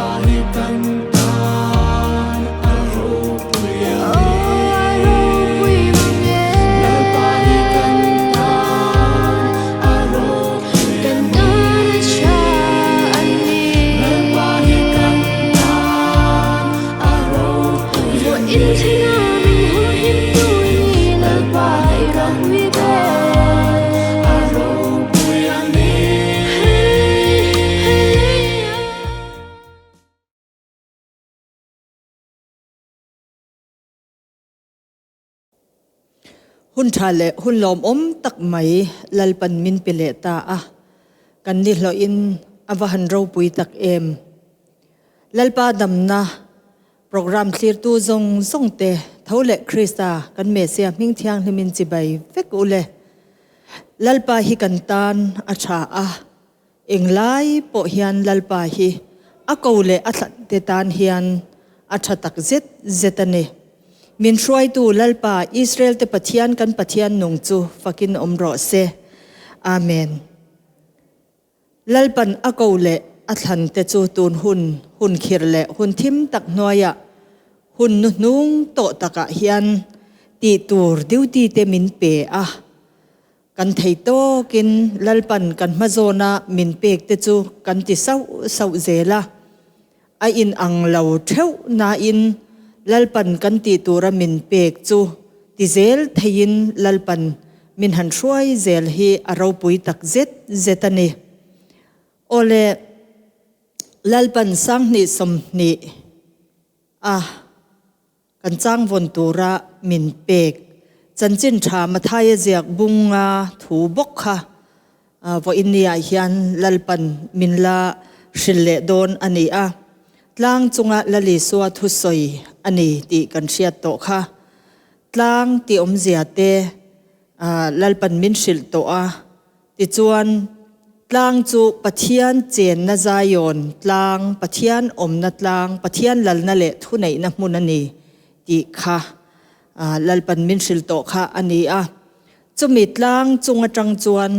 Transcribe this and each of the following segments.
Lalpa hi kan tan a ropui a ni. Lalpa hi kan tan a ropui a ni. Lalpa hi kan tan a ropui a ni. Lalpa hi kan tan a ropui a ni. Hun tha leh hun lawmawm tak mai Lalpan min pe leh ta a, kan ni hlawhin a va han ropui tak em. Lalpa damna Programme thlirtu zawng zawng te tho leh Krista kan Messiah hming thianghlimin chibai vek u le. Lalpa hi kan tan a tha a, Englai pawh hian Lalpa hi a ko leh a thlan te tan hian a tha tak zet zet a ni. Min hruaitu Lalpa Israel te Pathian kan Pathian nung chu fakin awm rawh se. Amen. Lalpan a ko leh a thlan te chu tun hun hun khir leh hun thim tak hnuaiah hun nuhnung tawh takah hian tih tur duty te min pe a. Kan thei tawkin Lalpan kan hmazawna min pek te chu kan ti sauh sauh zel a, a in ang lo theuh nain Lalpan kan tih tura min pek chu ti zel theiin Lalpan min han hruai zel hi a ropui tak zet zet a ni. Awle, Lalpan sanghnih 20 a. Kan changvawn tura min pek chanchin tha Mathaia ziak bunga thu bawk kha vawiin niah hian Lalpan min la hrilh leh dawn a ni a, tlang chunga Lalisua thusawi a ni tih kan hriat tawh kha. Tlang tih awmzia te Lalpan min hrilh tawh a. Tichuan, tlang chu Pathian chenna Zion tlang, Pathian awmna tlang, Pathian lalna leh thuneihna hmun a ni tih kha Lalpan min hrilh tawh kha a ni a. Chumi tlang chung atang chuan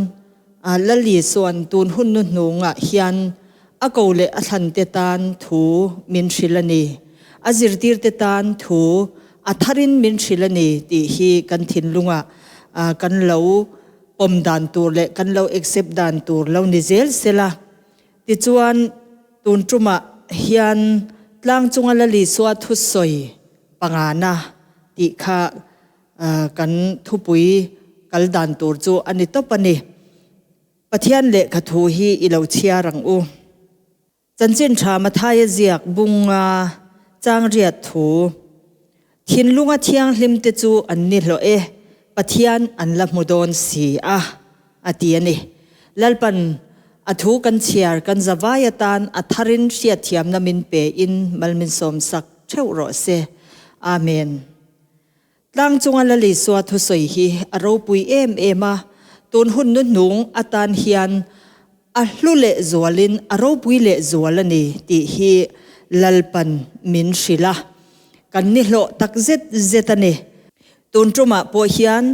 Lal Isuan tun hun nu hnungah hian a ko leh a thlante tan thu min hrilh a ni, a zirtirte tan thu a tharin min hrilh a ni tih hi kan thinlungah kan lo pawm dan tur leh kan lo accept dan tur lo ni zel sela. Tichuan, tun tumah hian tlang chunga la Lisua thusawi pangana tih kha kan thupui kal dan tur chu a ni tawp a ni. Pathian lehkha thu hi i lo chhiar ang u. Chanchin tha Mathaia ziak bunga chang riat thu, Thinlunga thianghlim te chu an ni hlawh e, Pathian an la hmu dawn si a, a ti a ni. Lalpan a thu kan chhiar kan zavai atan a tharin hriatthiamna min pe in mal min sawmsak theuh rawh se. Amen. Tlang chunga Lal Isua thusawi hi a ropui em em a, tun hun nuhnung atan hian a hlu leh zualin a ropui leh zual a ni tih hi Lalpan min hrilh a, kan ni hlawh tak zet zet a ni. Tun tumah pawh hian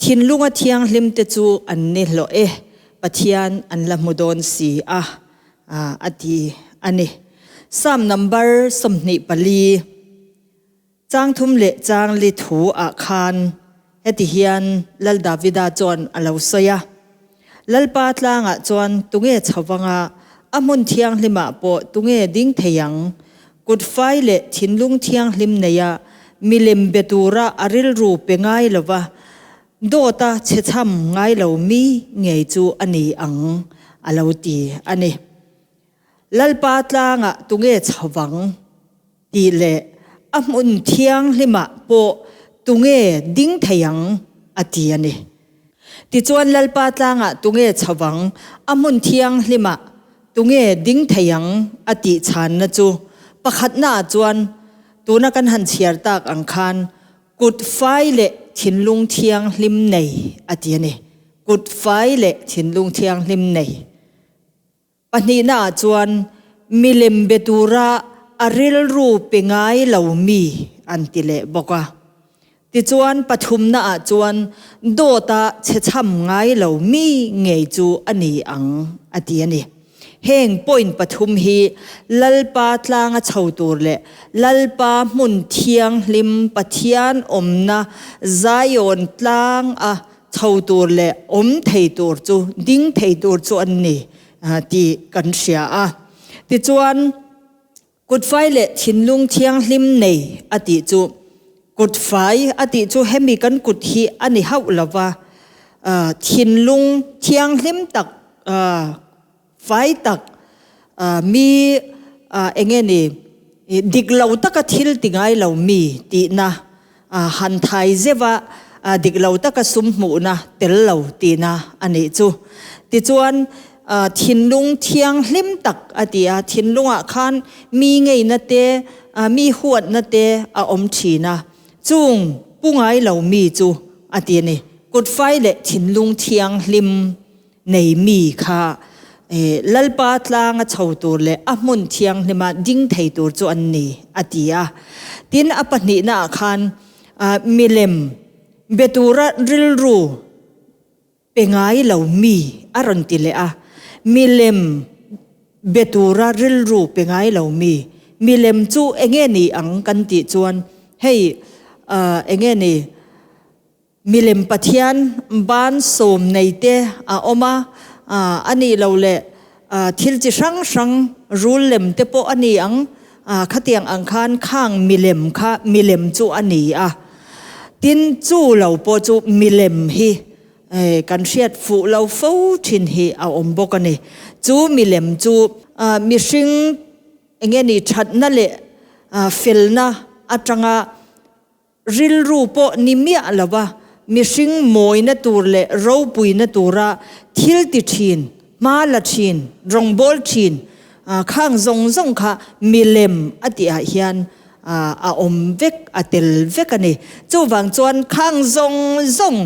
thinlunga thianghlim te chu an ni hlawh e, Pathian an la hmu dawn si a, a ti a ni. Psalm number 24. Chang thum leh chang li thu ah khan heti hian Lal Davida chuan a lo sawi a, Lalpa tlangah chuan tunge chho vanga a hmun thianghlimah pawh tunge ding thei ang? Kut fai leh thinlung thianghlim neia milem be tura a rilru pe ngai lova dawta chhechham ngai lo mi ngei chu a ni ang, a lo ti a ni. Lalpa tlangah tunge chho vang? Tih leh a hmun thianghlimah pawh tunge ding thei ang? a ti a ni. Tichuan Lalpa tlangah tunge chho vang? A hmun thianghlimah tunge ding thei ang? a tih chhanna chu pakhatnaah chuan tuna kan han chhiar tak ang khan kut fai leh thinlung thianghlim nei a ti a ni. Kut fai leh thinlung thianghlim nei. Pahnihnaah chuan milem be tura a rilru pe ngai lo mi an ti leh bawk a. Tichuan pathumnaah chuan dawta chhechham ngai lo mi ngei chu a ni ang a ti a ni. Heng point pathum hi Lalpa tlanga chho tur leh Lalpa hmun thianghlim Pathian awmna Zion tlang a chho tur leh awm thei tur chu ding thei tur chu an ni tih kan hria a. Tichuan. Kutfai leh thinlung thianghlim nei a tih chu kutfai a tih chu hemi kan kut hi a ni hauh lo va, thinlung thianghlim tak, fai tak, mi eng nge ni dik lo taka thil ti ngai lo mi tihna han thai zeuh a, dik lo taka sum hmuhna tel lo tihna a nih chu. Tichuan, thinlung thianghlim tak a ti a, thinlungah khan mi ngeina te, mi huatna te a awm thin a, chung pu ngai lo mi chu a ti a ni. Kutfai leh thinlung thianghlim nei mi kha Lalpa tlanga chho tur leh a hmun thianghlima ding thei tur chu an ni, a ti a. Tin, a pahnihnaah khan milem be tura rilru pe ngai lo mi a rawn ti leh a. Milem be tura rilru pe ngai lo mi, milem chu enge ni ang kan tih chuan hei enge ni, Milem Pathian ban sawm nei te a awm a, a nih loh leh thil chi hrang hrang rul lem te pawh a ni ang, khatiang ang khan khang milem kha milem chu a ni a. Tin, chu lo pawh chu milem hi kan hriat fuh lo fo thin hi a awm bawk a ni. Chu milem chu mihring enge ni thatna leh felna atanga Rilru pawh ni miah lova mihring mawina tur leh ropuina tura thil ti thin, hma la thin, rawngbâwl thin khang zawng zawng kha milem a tihah hian a awm vek, a tel vek a ni. Chuvang chuan khang zawng zawng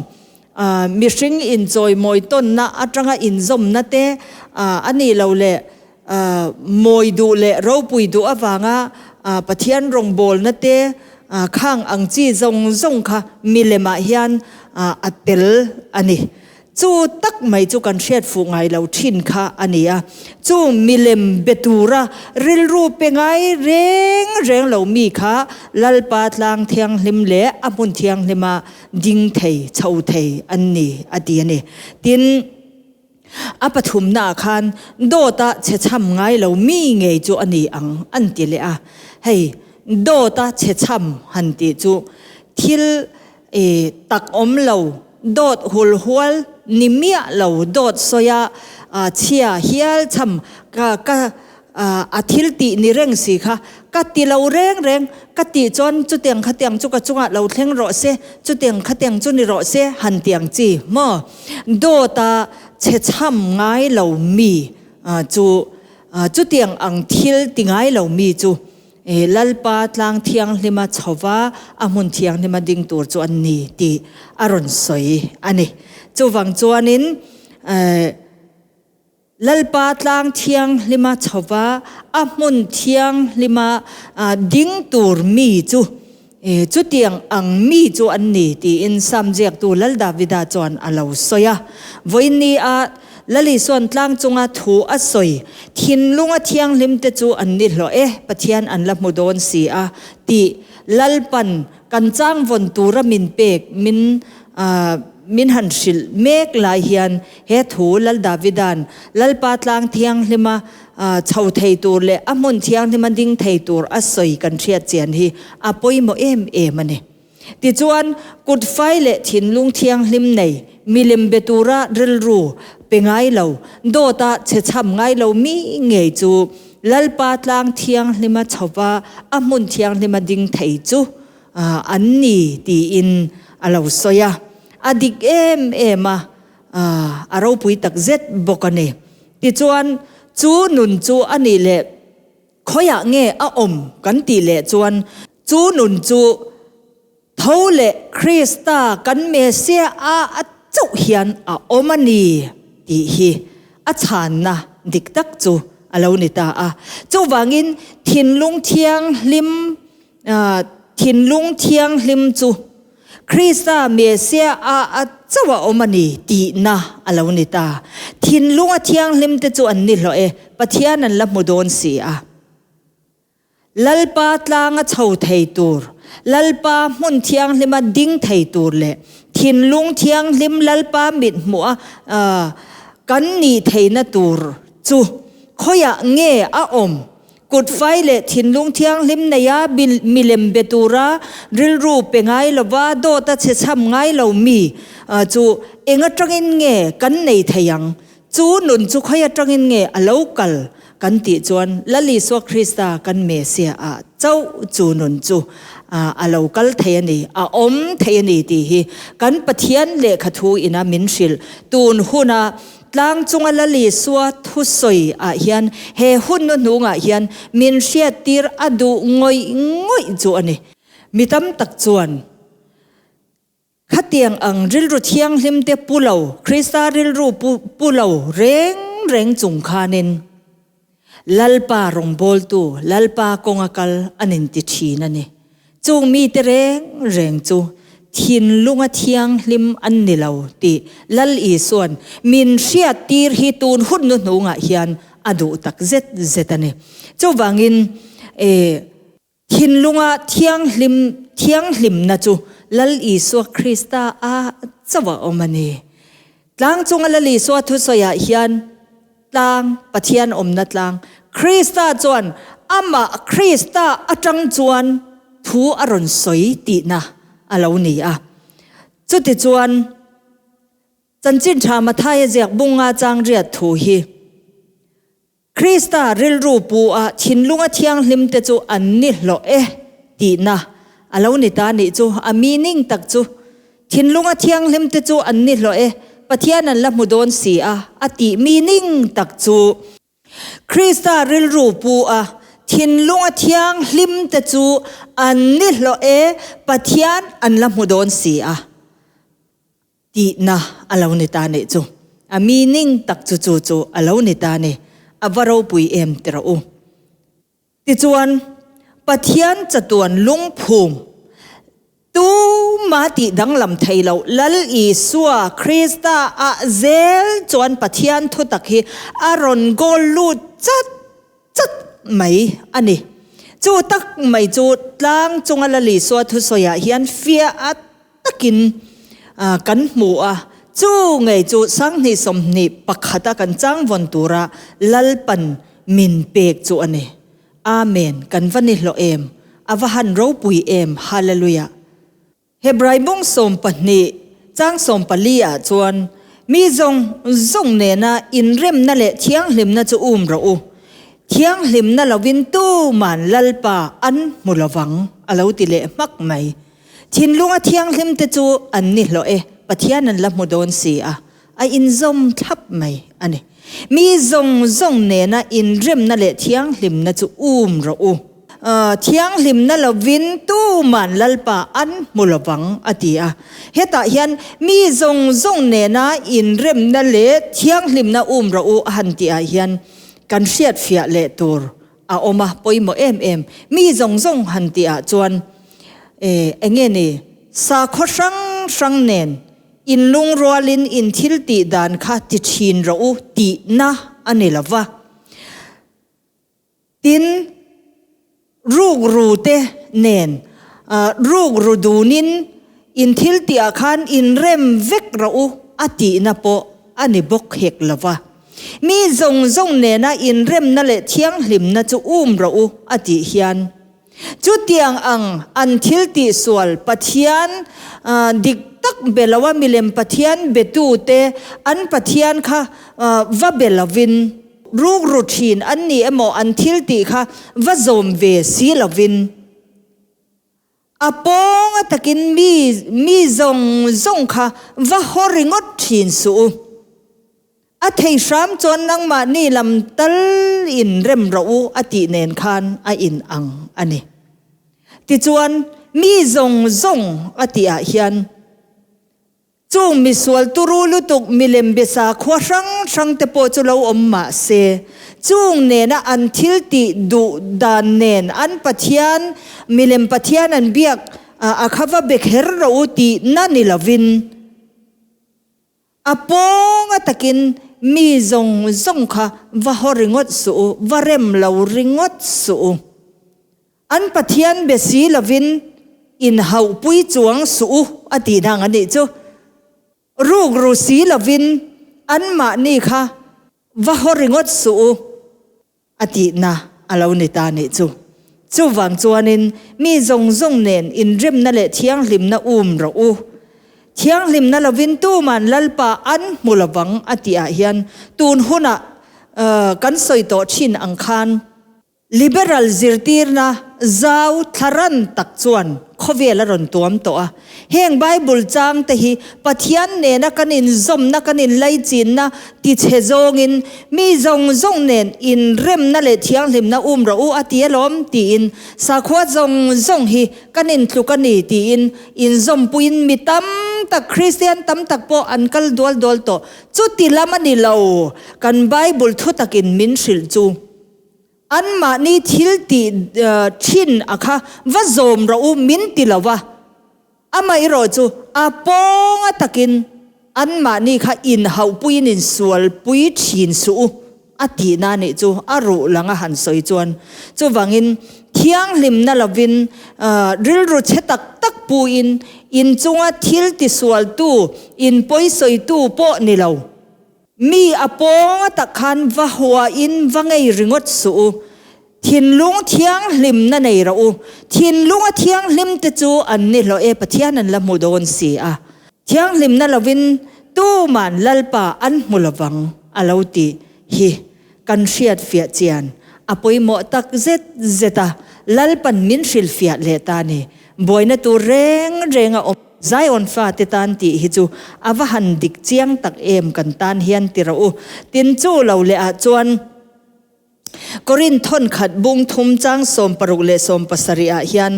mihring inchawimawi tawnna atanga inzawmna te a nih loh leh Mawi duh leh ropui duh avanga Pathian rawngbawlna te khang ang chi zawng zawng kha milemah hian a tel a ni. Chu tak mai chu kan hriat fuh ngai lo thin kha a ni a. Chu milem be tura rilru pe ngai reng reng lo mi kha Lalpa tlang thianghlim leh a hmun thianghlima ding thei, chho thei an ni a ti a ni. Tin. A pathumnaah khan dawta chhechham ngai lo mi ngei chu a ni ang an ti leh a. Hei dawta chhechham han tih chu thil tak awm lo, dawt hul hual ni miah lo, dawt sawia chhia hial chham ka ka A thil tih ni reng si kha ka ti lo reng reng, ka tih chuan chutiang khatiang chu ka chungah lo thleng rawh se, chutiang khatiang chu ni rawh se han ti ang chi maw? Dawta chhe chham ngai lo mi chu chutiang ang thil ti ngai lo mi chu Lalpa tlang thianghlima chhova a hmun thianghlima ding tur chu an ni tih a rawn sawi a ni. Chuvang chuanin Lalpa tlang thianghlima chhova a hmun thianghlima ding tur mi chu chutiang ang mi chu an ni tiin Sam ziaktu Lal Davida chuan a lo sawi a. Vawiin a Lal Isuan tlang chunga thu a sawi, Thinlunga thianghlim te chu an ni hlawh e, Pathian an la hmu dawn si a tih Lalpan kan changvawn tura min pek min min han hrilh mek lai hian He thu Lal Davida'n Lalpa tlang thianghlima chho thei tur leh a hmun thianghlima ding thei tur a sawi kan hriat chian hi a pawimawh em em a ni. Tichuan, kut fai leh thinlung thianghlim nei, milem be tura rilru pe ngai lo, dawta chhe chham ngai lo mi ngei chu Lalpa tlang thianghlima chhova a hmun thianghlima ding thei chu an ni tiin a lo sawi a. A dik em em a. A ropui tak zet bawk a ni. Tichuan, chu nun chu a nih leh khawiah nge a awm kan tih leh chuan, chu nun chu tho leh Krista kan Messiah a a chauh hian a awm a ni tih hi a chhanna dik tak chu a lo ni ta a. Chuvangin thinlung thianghlim, thinlung thianghlim chu. Krista Messiah a a chauh a awm a ni tihna a lo ni ta. Thinlunga thianghlimte chu an ni hlawh e, Pathian an la hmu dawn si a. Lalpa tlanga chho thei tur, Lalpa hmun thianghlima ding thei tur leh thinlung thianghlim Lalpa mit hmuha kan nih theihna tur chu khawiah nge a awm? Kutfai leh thinlung thianghlim neia milem be tura rilru pe ngai lova dawta chhe chham ngai lo mi chu eng atangin nge kan nei thei ang? Chu nun chu khawi atangin nge a lo kal kan tih chuan Lal Isua Krista kan Messiah ah chauh chu nun chu a lo kal thei a ni, a awm thei a ni tih hi kan Pathian lehkha thu ina min hrilh. Tun huna tlang chunga Lal Isua thusawi ah hian he hun hnuhnungah hian min hriattir a duh ngawih ngawih chu a ni. Mi tam tak chuan. Khatiang ang rilru thianghlim te pu lo, Krista rilru pu lo reng reng chung khanin Lalpa rawngbawltu, Lalpa kawnga kal an inti thin a ni. Chung mite reng reng chu thinlunga thianghlim an ni lo tih Lal Isua'n min hriattir hi tun hun hnuhnungah hian a duh tak zet zet a ni. Chuvangin, e. Thinlunga thianghlim thianghlimna chu Lal Isua Krista a chauh a awm a ni. Tlang chunga Lal Isua thusawiah hian tlang, Pathian awmna tlang, Krista chuan amah Krista atang chuan thu a rawn sawi tihna a lo ni a. Chutichuan Chanchin Tha Mathaia ziak bunga chang riat thu hi Krista rilru pu a thinlunga thianghlimte chu an ni hlawh e tihna a lo ni ta nih chu. A meaning tak chu thinlunga thianghlimte chu an ni hlawh e, Pathian an la hmu dawn si a, a tih meaning tak chu. Krista rilru pu a thinlunga thianghlimte chu an ni hlawh e, Pathian an la hmu dawn si a. Tihna a lo ni ta nih chu. A meaning tak chu chu chu a lo ni ta ni. A va ropui em ti rawh u. Tichuan, Pathian chatuan lungphum tuma tih danglam thei loh Lal Isua Krista ah zel chuan Pathian thutak hi a rawn goal lut chat chat mai a ni. Chu tak mai chu tlang chunga Lal Isua thusawiah hian fiah a takin kan hmu a, chu ngei chu Sanghnih 21 a kan changvawn tura Lalpan min pek chu a ni. Amen, kan va ni hlawh em, a va han ropui em, Hallelujah. Hebrai bung 12 chang 14 ah chuan, Mi zawng zawng nena inremna leh thianghlimna chu um rawh u, thianghlimna lovin tuman Lalpa an hmu lovang, a lo ti leh hmak mai. Thinlunga thianghlimte chu an ni hlawh e, Pathian an la hmu dawn si a, a inzawm thlap mai a ni. Mi zawng zawng nena inremna leh thianghlimna chu um rawh u. Thianghlimna lovin tuman Lalpa an hmu lovang, a ti a. Hetah hian mi zawng zawng nena inremna leh thianghlimna um rawh u a han tihah hian kan hriatfiah leh tur a awm a, pawimawh em em. Mi zawng zawng han tihah chuan e enge ni, sakhaw hrang hrang nen inlungrualin in thil tih dan kha ti thin rawh u tihna a ni lo va. Tin, rukru te nen rukru dunin in thil tihah khan inrem vek rawh u a tihna pawh a ni bawk hek lo va. Mi zawng zawng nena inremna leh thianghlimna chu um rawh u a tih hian, chutiang ang an thil tihsual Pathian dik tak be loa milem Pathian betute an Pathian kha va be lovin, rukru thin an ni emaw an thil tih kha va zawm ve si lovin, A pawng a takin mi mi zawng zawng kha va haw ringawt thin suh u. A thei hram chuan nangmahni lam tal in rem rawh u a tih nen khan a in ang a ni. Tichuan mi zawng zawng a tih ah hian Chung misual turu lutuk milem be sakhua hrang hrang te pawh chu lo awm mah se, chung nena an thil tih duh dan nen an Pathian, milem Pathian an biak a kha va be kher rawh u tih na ni lovin a pawng a takin mi zawng zawng kha va haw ringawt suh u, va rem lo ringawt suh u. An Pathian be si lovin inhauhpui chuang suh u a tih dang a nih chu. Ruk ru si lovin anmahni kha va haw ringawt suh u a tihna a lo ni ta nih chu. Chuvang chuanin mi zawng zawng nen inremna leh thianghlimna um rawh u. Thianghlimna lovin tuman Lalpa an hmu lovang a tihah hian tun hunah kan sawi tawh thin ang khan, Liberal zirtirna zau thlaran tak chuan khawvel a rawn tuam tawh a. Heng Bible changte hi Pathian nena kan inzawmna, kan inlaichinna tichhe zawngin mi zawng zawng nen inremna leh thianghlimna um rawh u a ti alawm tiin sakhua zawng zawng hi kan intluk a ni tiin inzawmpuiin mi tam tak, Kristian tam tak pawh an kal dual dual tawh. Chuti lam a ni lo, kan Bible thutakin min hrilh chu. Anmahni thil tih thin a kha va zawm rawh u min ti lo va, amaherawh chu a pawng a takin anmahni kha inhauhpuiin insualpui thin suh u a tihna nih chu a ruh lang a han sawi chuan. Chuvangin thianghlimna lovin rilru chhe tak tak puin inchunga thil tisualtu, inpawisawitu pawh ni lo. Mi a pawng a tak khan va huain va ngei ringawt suh u. Thinlung thianghlimna nei rawh u. Thinlung a thianghlim te chu an ni hlawh e, Pathian an la hmu dawn si a. Thianghlimna lovin tuman Lalpa an hmu lovang a lo ti hi kan hriat fiah chian a pawimawh tak zet zet a, Lalpan min hrilhfiah leh ta ni. Buaina tur reng reng a awm. Zion fate tan tih hi chu a va han dik chiang tak em kan tan hian ti rawh u. Tin chu lo leh ah chuan Korinth thawnkhat bung thum chang 66 leh 70 ah hian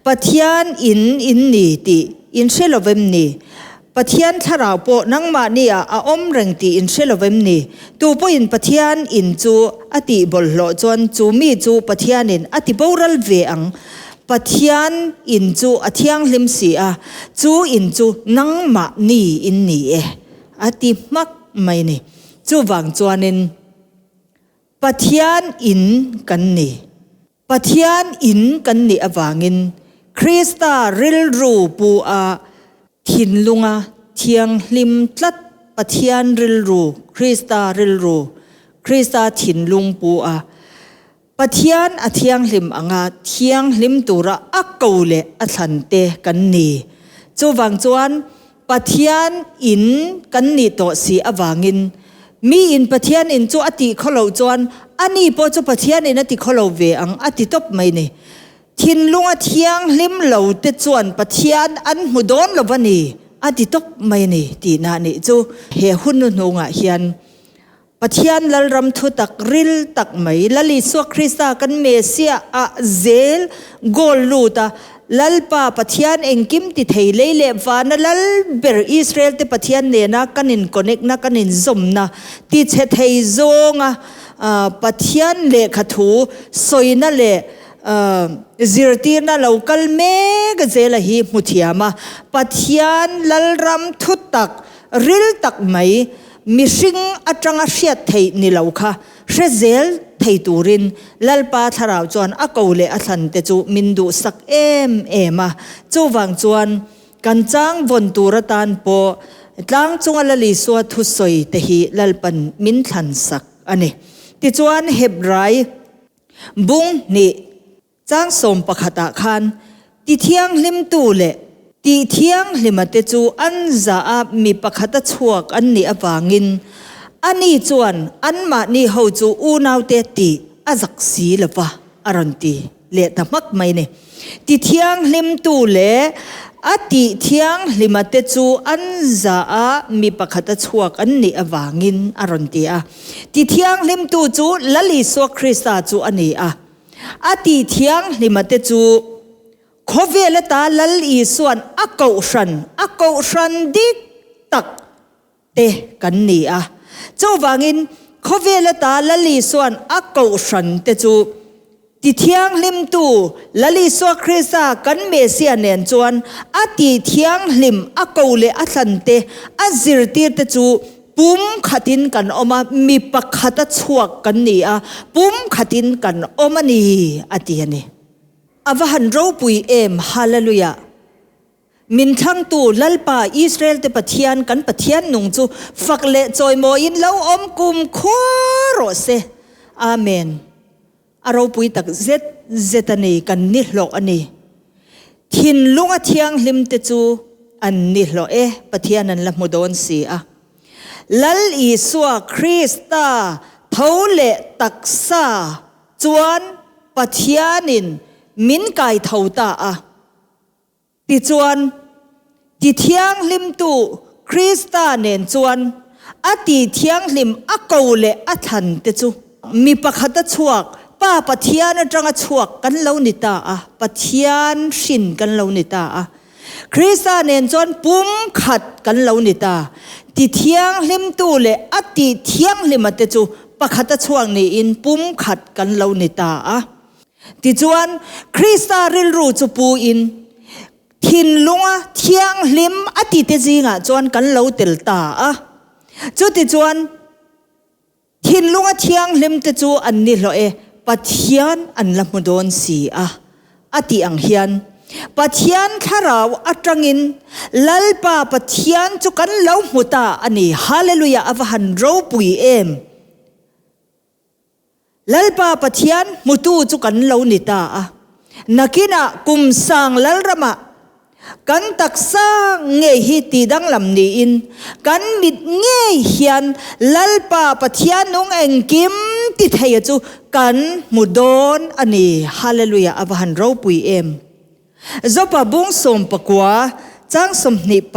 Pathian in in ni tih in hre lo vem ni? Pathian thlarau pawh nangmahni ah a awm reng tih in hre lo vem ni? Tu pawhin Pathian in chu a tih bawlhhlawh chuan chu mi chu Pathianin a ti boral ve ang. Pathian in chu a thianghlim si a, chu in chu nangmah ni in ni e, a ti hmak mai ni. Chuvang chuanin Pathian in kan ni. Pathian in kan nih avangin Krista rilru pu a thinlunga thianghlim tlat Pathian rilru, Krista rilru, Krista thinlung pu a Pathian a thianghlim anga thianghlim tura a ko leh a thlan te kan ni. Chuvang chuan Pathian in kan nih tawh si avangin mi in Pathian in chu a tih khaw loh chuan ani pawh chu Pathian in a ti khaw lo ve ang a ti tawp mai ni. Thinlunga thianghlim lo te chuan Pathian an hmu dawn lo va ni a ti tawp mai ni tihna a nih chu. He hun hnuhnungah hian Pathian Lalram thutak ril tak mai, Lal Isua Krista kan Messiah ah zel goal lut a, Lalpa Pathian engkim ti thei lei leh vana Lal ber Israel te Pathian nena kan in connect na kan in zawmna ti chhe thei zawnga Pathian lehkha thu sawina leh zirtirna lo kal mek zela hi hmu thiam a, Pathian Lalram thutak ril tak mai Mihring atanga hriat theih ni lo kha hre zel thei turin Lalpa Thlarau chuan a ko leh a thlan te chu min duhsak em em a. Chuvang chuan kan chang vawn tur atan pawh tlang chunga Lal Isua thusawi te hi Lalpan min thlan sak a ni. Tichuan Hebrai bung hnih Chang 11 ah khan ti thianghlimtu leh tih thianghlima te chu an zah a mi pakhata chhuak an nih avangin ani chuan anmahni ho chu unaute tih a zak si lo va a rawn ti leh ta hmak mai ni. Ti thianghlimtu leh a tih thianghlima te chu an zah a mi pakhata chhuak an nih avangin a rawn ti a. Ti thianghlimtu chu Lal Isua Krista chu a ni a. A tih thianghlima te chu khawvel ata Lal Isua'n a kohhran, a kohhran dik tak te kan ni a. Chuvangin khawvel ata Lal Isua'n a kohhran te chu. Tithianghlimtu Lal Isua Krista kan Messiah nen chuan a tithianghlim a ko leh a thlante a zirtirte chu pumkhatin kan awm a, mi pakhata chhuak kan ni a, pumkhatin kan awm a ni, a ti a ni. A va han ropui em! Hallelujah! Min thlangtu Lalpa Israel-te Pathian kan Pathian nung chu fak leh chawimawiin lo awm kum khua rawh se. Amen. A ropui tak zet zet a ni, kan ni hlawh a ni. Thinlunga thianghlim te chu an ni hlawh e, Pathian an la hmu dawn si a. Lal Isua Krista tho leh taksa chuan Pathianin min kai tho ta a. Tichuan, tithianghlimtu Krista nen chuan a tihthianghlim a ko leh a thlan te chu mi pakhata chhuak, Pa Pathian atanga chhuak kan lo ni ta a, Pathian hrin kan lo ni ta a. Krista nen chuan pumkhat kan lo ni ta. Tithianghlimtu leh a tihthianghlima te chu pakhata chhuak niin pumkhat kan lo ni ta a. Tichuan, Krista rilru chu puin, thinlunga thianghlim a tite zingah chuan kan lo tel ta a. Chutichuan, thinlunga thianghlimte chu an ni hlawh e, Pathian an la hmu dawn si a, a tih ang hian, Pathian thlarau atangin Lalpa Pathian chu kan lo hmu ta a ni. Hallelujah! A va han ropui em! Lalpa Pathian hmutu chu kan lo ni ta a, nakinah kum sang Lalramah kan taksa ngei hi tihdanglam niin kan mit ngei hian Lalpa Pathian nung engkim ti theia chu kan hmu dawn a ni. Hallelujah a va han ropui em! Jopa bung 19 chang 25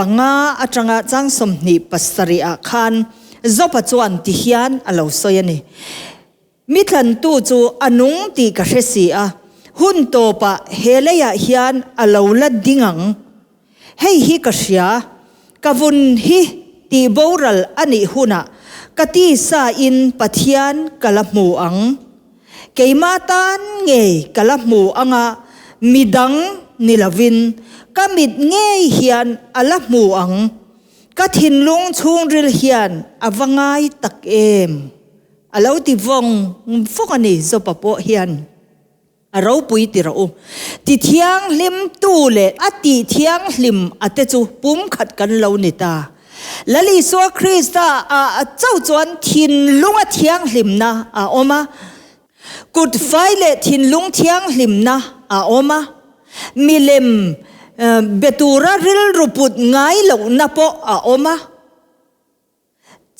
atanga chang 27 ah khan Jopa chuan ti hian a lo sawi a ni, Mi tlantu chu a nung tih ka hre si a, hun tawpah he leiah hian a lo la ding ang. Hei hi ka hria, ka vun hi tih boral a nih hunah ka tisa in Pathian ka la hmu ang. Keimah tan ngei ka la hmu anga midang ni lovin ka mit ngei hian a la hmu ang. Ka thinlung chhungril hian a va ngai tak em? A lo ti vawng vawng a ni Jopa pawh hian. A ropui ti rawh u. Ti thianghlimtu leh a tih thianghlim a te chu pumkhat kan lo ni ta. Lal Isua Krista ah chauh chuan thinlunga thianghlimna a awm a, kut fai leh thinlung thianghlimna a awm a, milem be tura rilru put ngai lohna pawh a awm a.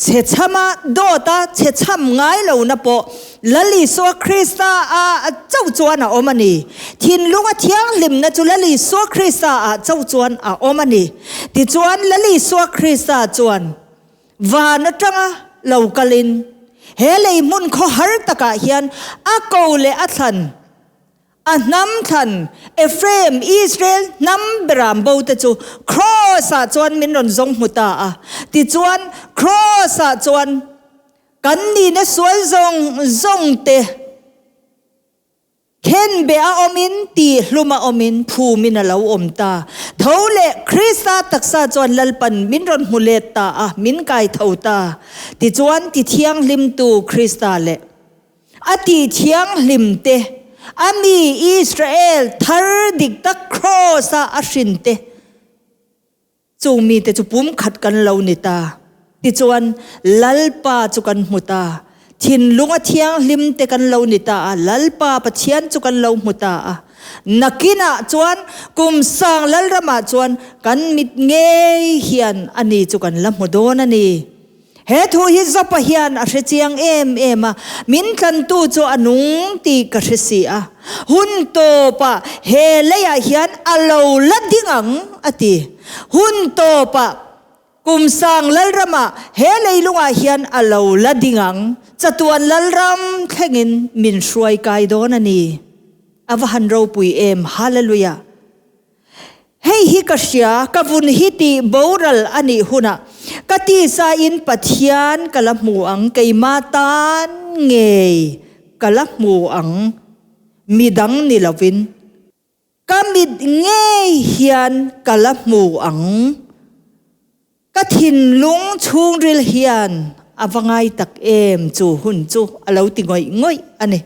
Chhechhama dawta chhechham ngai lohna pawh Lal Isua Krista ah chauh chuan a awm a ni. Thinlunga thianghlimna chu Lal Isua Krista ah chauh chuan a awm a ni. Tichuan Lal Isua Krista chuan van atanga lo kalin he lei hmun khawhar takah hian a ko leh a thlan A hnam thlan, Ephraim, Israel, hnam beram bo te chu Kraws-ah chuan min rawn zawng hmu ta a. Tichuan, Kraws-ah chuan kan nihna sual zawng zawng te khenbeh a awmin, tihhlum a awmin, phumin a lo awm ta. Tho leh Krista taksa chuan Lalpan min rawn hmu let ta a, min kai tho ta. Tichuan, tithianghlimtu Krista leh. A tih thianghlim te, a mi Israel thar dik tak Kraws-a a hrin te, chung mite chu pumkhat kan lo ni ta. Tichuan, Lalpa chu kan hmu ta. Thinlunga thianghlim te kan lo ni ta a, Lalpa Pathian chu kan lo hmu ta a. Nakinah chuan kum sang Lalramah chuan kan mit ngei hian ani chu kan la hmu dawn a ni. He thu hi Jopa hian a hre chiang em em a, min tlantu chu a nung tih ka hre si a. Hun tawpah he leiah hian a lo la ding ang, a ti. Hun tawpah kum sang Lalramah he leilungah hian a lo la ding ang, chatuan Lalram thlengin min hruai kai dawn a ni. A va han ropui em! Hallelujah! Hei hi ka hria, ka vun hi tih boral a nih hunah ka tisain Pathian ka la hmu ang, keimah tan ngei ka la hmu ang. Midang ni lovin ka mit ngei hian ka la hmu ang. Ka thinlung chhungril hian a va ngai tak em chu hun chu a lo ti ngawih ngawih a ni.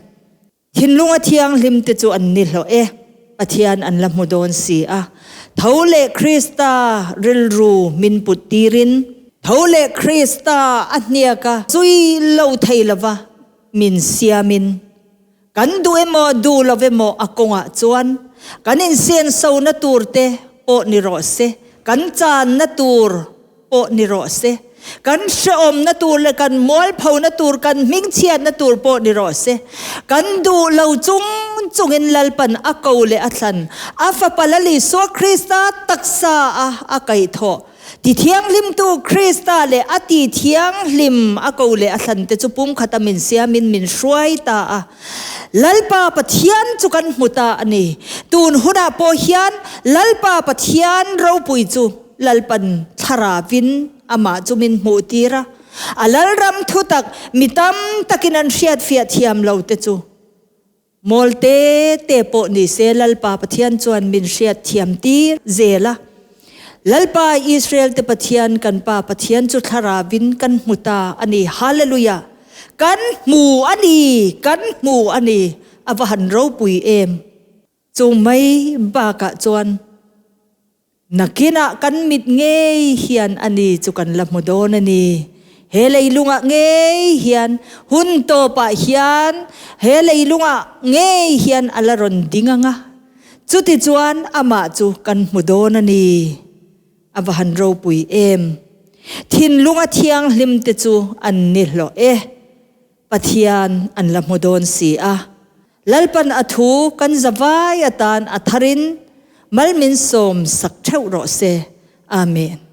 Thinlung a thianghlim te chu an ni hlawh e, Pathian an la hmu dawn si a. Tho leh Krista rilru min put tirin. Tho leh Krista a hniak a zui lo thei lova min siamin. Kan duh emaw duh lo emaw a kawngah chuan kan insiansona tur te pawh ni rawh se, kan channa tur pawh ni rawh se, kan hrehawmna tur leh kan mualphona tur, kan hmingchhiatna tur pawh ni rawh se, kan duh lo chung chungin Lalpan a ko leh a thlan, a Fapa Lal Isua Krista taksa a a kaihthawh. Ti thianghlimtu Krista leh a ti thianghlim a ko leh a thlante chu pumkhata min siamin min hruai ta a. Lalpa Pathian chu kan hmu ta a ni. Tun hunah pawh hian Lalpa Pathian ropui chu Lalpan thlaravin amah chu min hmuhtir a. A Lalram thutak mi tam takin an hriatfiah thiam lo te chu Mawl te te pawh ni se Lalpa Pathian chuan min hriat thiam tir zel a. Lalpa Israel te Pathian kan Pa Pathian chu thlaravin kan hmu ta a ni. Hallelujah! Kan hmu a ni! Kan hmu a ni! A va han ropui em! Chu mai bakah chuan Nakinah kan mit ngei hian a ni chu kan la hmu dawn a ni. He leilungah ngei hian, hun tawpah hian, he leilungah ngei hian a la rawn ding ang a. Chutichuan amah chu kan hmu dawn a ni. A va han ropui em! Thinlunga thianghlim te chu an ni hlawh e. Pathian an la hmu dawn si a. Lalpan a thu kan zavai atan a tharin mal min sawm sak theuh rawh se. Amen.